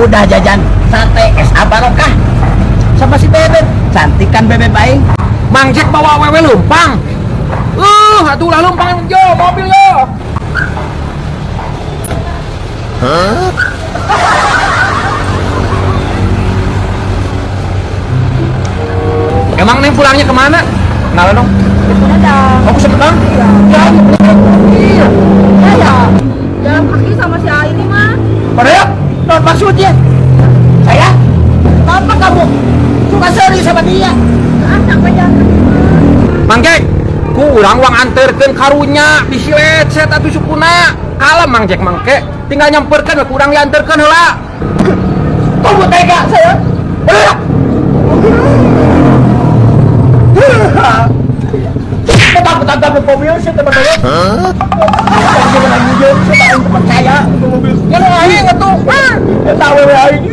Udah jajan sate es Barokah sama si Bebek. Cantik kan Bebek aing? Mang Jack bawa awewe leumpang. Atuh lah leumpang yo mobil yo. Huh? Emang Neng pulangnya kemana? Kenalan dong. Ke Sumedang. Oh, ke Sumedang? Iya. Ya, iya. Ya, ya. Jalan kaki sama si A ini mah. Pada ya, non maksudnya. Saya? Apa kamu suka serius sama dia? Ah, sampai jalan kaki mah. Mang Jack, ku urang wang anterkeun karunya bisi lecet atuh sukuna. Kalem Mang Jack mangke, tinggal nyamperkeun ku urang dianterkeun heula. Kamu tega saya. Tetap mobil sih teman-teman. Hah? Saya percaya mobil. Ya lu aing atuh. Tahu we aing.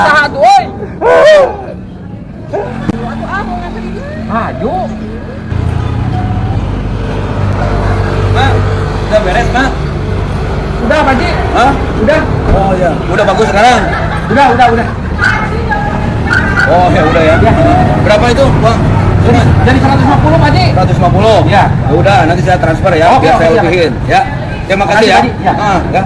Saha tuh euy? Atuh ah mau nganterin. Ayo. Ma, udah beres, Ma? Udah, Pak Ji. Hah? Udah. Oh ya, udah bagus sekarang. Udah. Oh ya udah ya. Berapa itu, Bang? Jadi 150, Pak Ji. 150. Ya. Ya udah, nanti saya transfer ya, Oke, biar oke, saya siap. lebihin ya. Terima kasih ya. Makasih, Pak Ji. Ya. Ah, ya.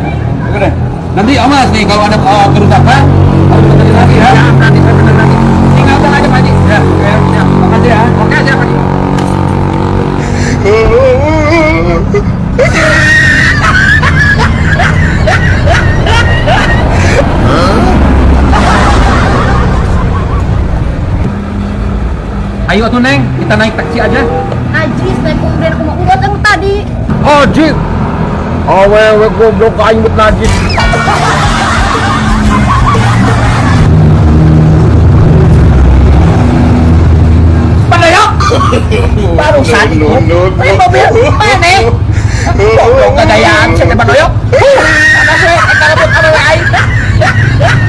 Oke deh. Nanti awas nih kalau ada kerusakan harus benerin lagi ya. Ya, nanti saya benerin lagi. Tinggalkan aja, Pak Ji. Ya, oke. Ya. Makasih ya. Oke, siap, Pak Ji. Ayo tuh Neng, kita naik taksi aja. Najis naik kemudian aku mau urat aku tadi. Ojek. Awewe goblok aing but najis. Padahal barusan itu main mobil mana? Goblok gagayaan saya teh Badoyok. Karena saya eta rebut awewe aing.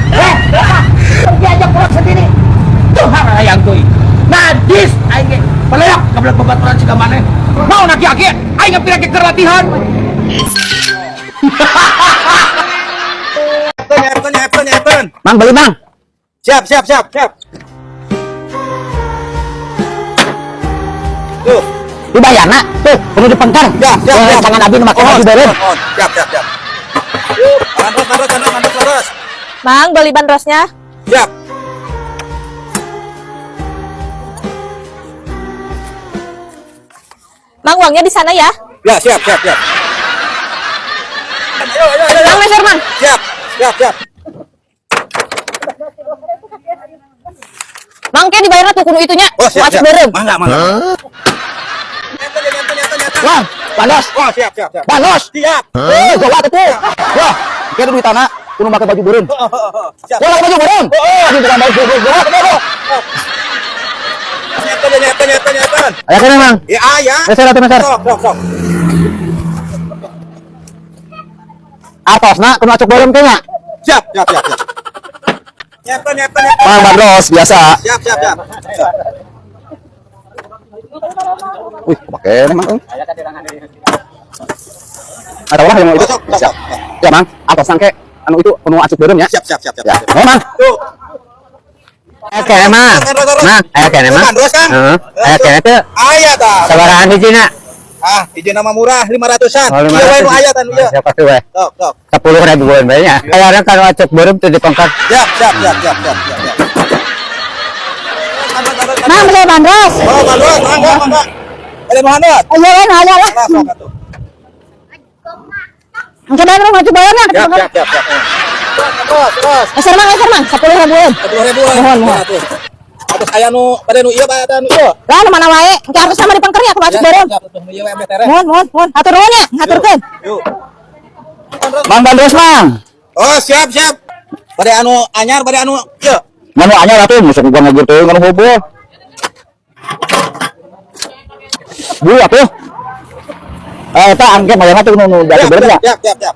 Eh, pergi aja pulang sendiri. Tuh hayang teuing. Najis aing ge. Badoyok goblok babaturan siga maneh. Mau nak aki aing ngepira ke keur latihan. Epon. Mang beli mang. Siap, siap, siap, siap. Tuh. Dibayarna tuh perlu dipengkar. Ya, siap, siap. Tangan abi nu make baju beureum. Oh, siap, siap, siap. Bandros, bandros, bandros, bandros, bandros. Bang, beli bandrosnya. Siap. Bang, uangnya di sana ya. Ya, siap, siap, siap. Ayo, ayo, ayo. Bang, meser, Bang. Siap, siap, siap. Bang, kayak dibayarnya tuh kudu itunya. Oh, siap, Masuk siap. beureum. Mangga, mangga. Enten, enten, enten, enten. Wah, balos. Oh, siap, siap, siap. Balos. Siap. Eh, gawat itu. Wah, kira duit tanah, kudu make baju beureum. Oh, oh, oh, oh. Siap. Wah, baju beureum. Ini bukan baju beureum. Gawat itu. Enten, enten, enten, enten. Aya kene, Mang. Ya, ya. Meser atuh meser. Sok, sok, sok. Artosna kudu acuk beureum teh nya. Siap, siap, siap, siap. Enten, enten, enten. Mang bandros biasa. Siap, siap, siap. Wih, kepake nih, Mang. Atau lah yang mau itu. Sok, sok, Siap. sok. Ya, Mang. Artosna ke anu itu kudu acuk beureum ya. Siap, siap, siap, siap. Ya. Oh, Mang. Tuh. Aya kene, Mang. Mang, aya kene, Mang. Bandros, Kang. Heeh. Aya kene teu. Aya tah. Sabarahan hijina? Ah, hiji nama murah 500-an. Oh, Iya we nu aya tah nu ieu. Siapa tuh, we? Sok, sok. 10 ribuan banyak. Kayaknya kalau acuk beureum tuh dipongkar. Siap, siap, siap, siap, siap, siap, siap. Bang, beli bandros. Oh, bandros, mangga, mangga. Ada nu handap? Ayo, kan, ayo lah. Lah, sok atuh. Engke bandros maju bayarnya. Siap, siap, siap, siap. Terus, terus. Meser, Mang, meser, Mang. 10 ribuan. 10 ribuan. Mohon, mohon. Atuh. Atos aya nu pada nu ieu pada nu ieu. Lah, nu mana wae. Engke harus sama dipengker ya, aku acuk beureum. Siap, atuh nu ieu we tere. Mohon, mohon, mohon. Hatur nuhun ya, ngaturkeun. Yuk. Mang bandros, Mang. Oh, siap, siap. Pada anu anyar, pada anu ieu. Nganu anyar atuh musuh gua ngagir teuing nganu hobo. Bu atuh. Eh, eta angke mayana tuh nu nu Siap, acuk beureum ya. siap, siap, siap.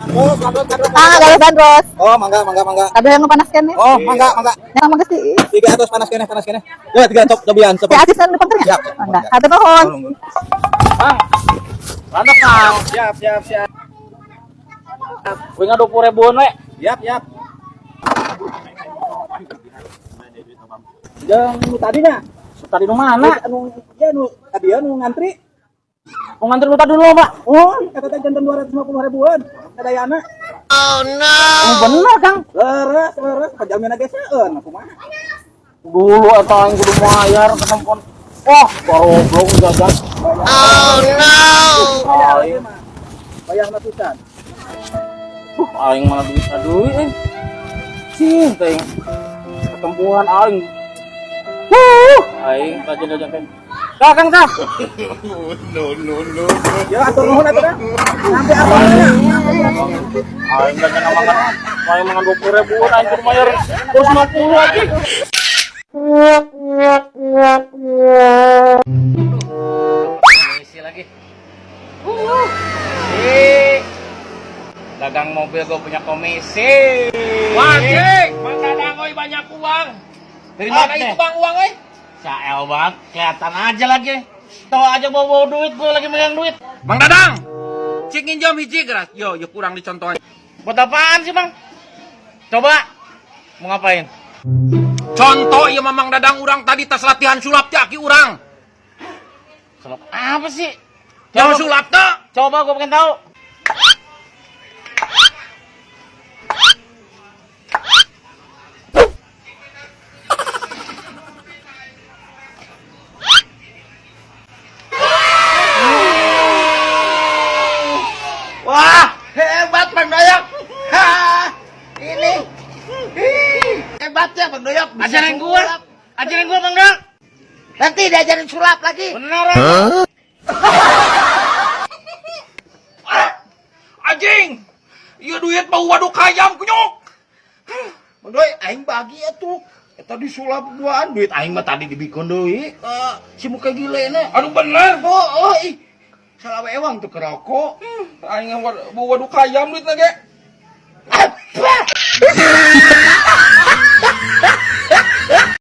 Terus, bandros, bandros, Ah, bandros. gawe bandros. Oh, mangga, mangga, mangga. Ada yang panas kene. Oh, mangga, mangga. Yang mangga sih. Tiga atas panas kene, panas kene. Ya, tiga top cobian, Si coba. Aziz nu dipengker ya? Siap, siap. Mangga. Hatur nuhun. Bang. Mantap, Kang. Siap, siap, siap. Wih, 20 ribuan we. Siap, siap. Jeung nu tadi nya. Tadi nu mana? Anu ya nu tadi ya nu ngantri. Mau ngantri lu tadi dulu, Pak. Oh, kata teh janten 250 ribuan. Sadayana. Oh, bener, Kang. Leres, leres, pajamina ge seueun kumaha. Dulu eta aing kudu bayar ke telepon. Wah, goblok jajan. Oh no. Aing bayarna pisan. Aing mana duit aduh eh. Cing teh. Ketempuhan aing. Wuh, aing rajin jajan teh. Kang, Kang, Kang. No. Ya atur nuhun atuh dah. Sampai apa nya? Aing jajan mangan. Aing mangan 20 ribuan aing kudu bayar 250 aja. Komisi lagi. Dagang mobil gue punya komisi. Wajik. Mang Dadang oi banyak uang. Dari mana Oke. itu Bang uang euy? Cael banget, kelihatan aja lagi. Tahu aja bawa-bawa duit, gue lagi megang duit. Mang Dadang. Cik nginjam hiji geras. Yo, yo kurang dicontohan. Buat apaan sih, Bang? Coba. Mau ngapain? Contoh ieu mah Mang Dadang urang tadi tas latihan sulap teh aki urang. Sulap apa sih? Yang sulap teh. Coba gue pengen tahu. Wah, hebat Bang Doyok. Hah, ini. Ih, hebat ya Bang Doyok. Bisa Ajarin gua. sulap. Ajarin gua, Bang Dang. Nanti diajarin sulap lagi. Bener. Ya? Anjing. Ieu duit bau waduk hayam kunyuk. Bang Doy, aing bagi atuh. Eta disulap duaan duit aing mah tadi dibikon deui. Si muka gile na. Aduh bener. Oh, oh, ih. Salah ewang tuh kerokok. Aing bau waduk hayam duitna ge. Apa?